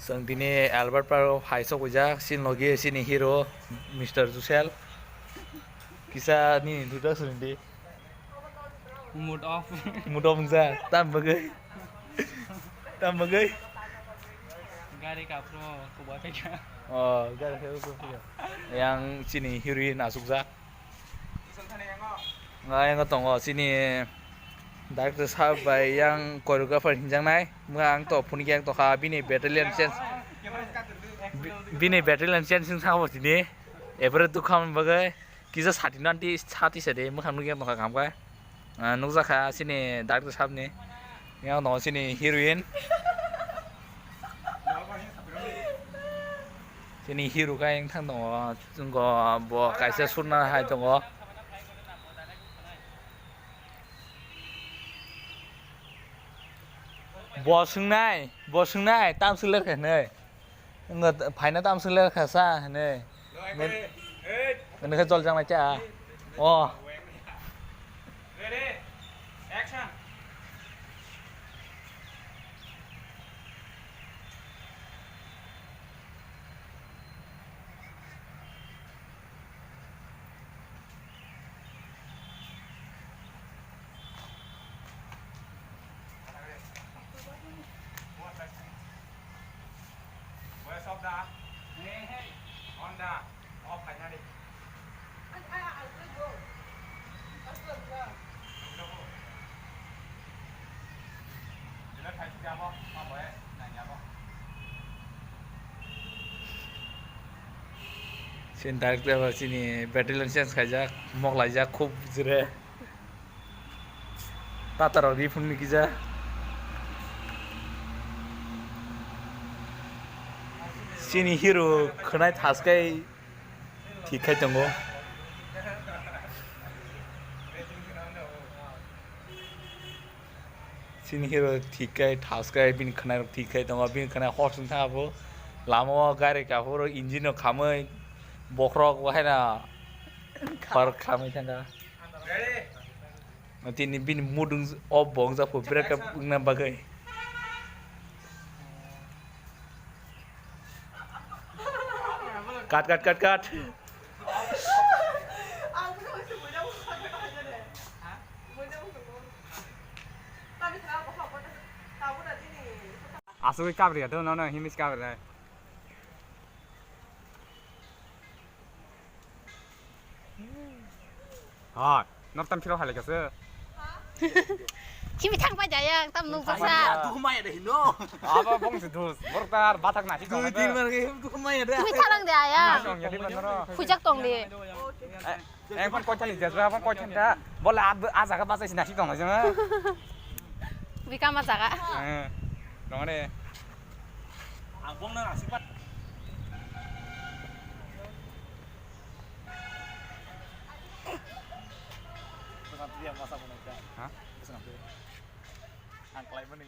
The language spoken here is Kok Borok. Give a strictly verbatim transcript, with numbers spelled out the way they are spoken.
Chwng tini Albert Park o hai sok wijak, chini logi chini hero Mister Jusel. Kisa nini introduction di. Mood off. Mood off wngsa, tam bagwi. Tam bagwi. Gari kapro kubai phaikha. Oh, gari kapro kubai phaikha. Yang chini heroine asukjak. Nga yang tongo chini director sahab bai yang choreographer hinjaknai. Mwa ang to phunukya ang tokha bini battalion change. Bi-, bini battalion change wngsa bo chini. Every tu khamani bagwi. Kisa sati nanti sati sade mwkhang nukya tongkha kaham khe. Ah, nukjakha chini director sahab ni. Yang tongo chini heroine. Chini hero khe wngthang tongo. Chwngkhe bo kaisa surnai hai tongo. Bo swngnai, bo swngnai, tam swlai khe hinwi. Wngkha phaina tam swlai kha sa hinwi. Nini khe jol jangnai cha. O. Chini director ba chini battalion change khaijak, mok laijak khub jire. Tata rok ri phunukjak. Chini hero khwnai thaskai thik khai tongo. Chini hero thik khai thaskai bini khwnai rok thik khai tongo, bini khwnai hor song thang abo. Lama o gari kaphuru engine rok khamwi bokhorok bo haino hor khamwi thangkha. Tini bini mood wng-, off bo wngjak phu break up wngna bagwi. Cut, cut, cut, cut. Asugwi kabri ya, dono no himis kabri. Hoi, nok tam phiro halai kaso. Kimi thang pai jaya, tam nuk jasa. Duh maya de hino. Abo bong se dus, bor tar bathak nasi. Dui tin mar ke duh maya de. Kimi tharang de aya. Nasi ong ya di bandoro. Phujak tong de. Eh, eh, bang koi thani jas, bang koi thani ta. Bole a, a jaga basa si nasi tong jang. Bikama jaga. Eh, nong de. Ang bong na nasi pat. Bwswng twi ang masa phunukha. Ha? Bwswng twi. Ang khlai mani.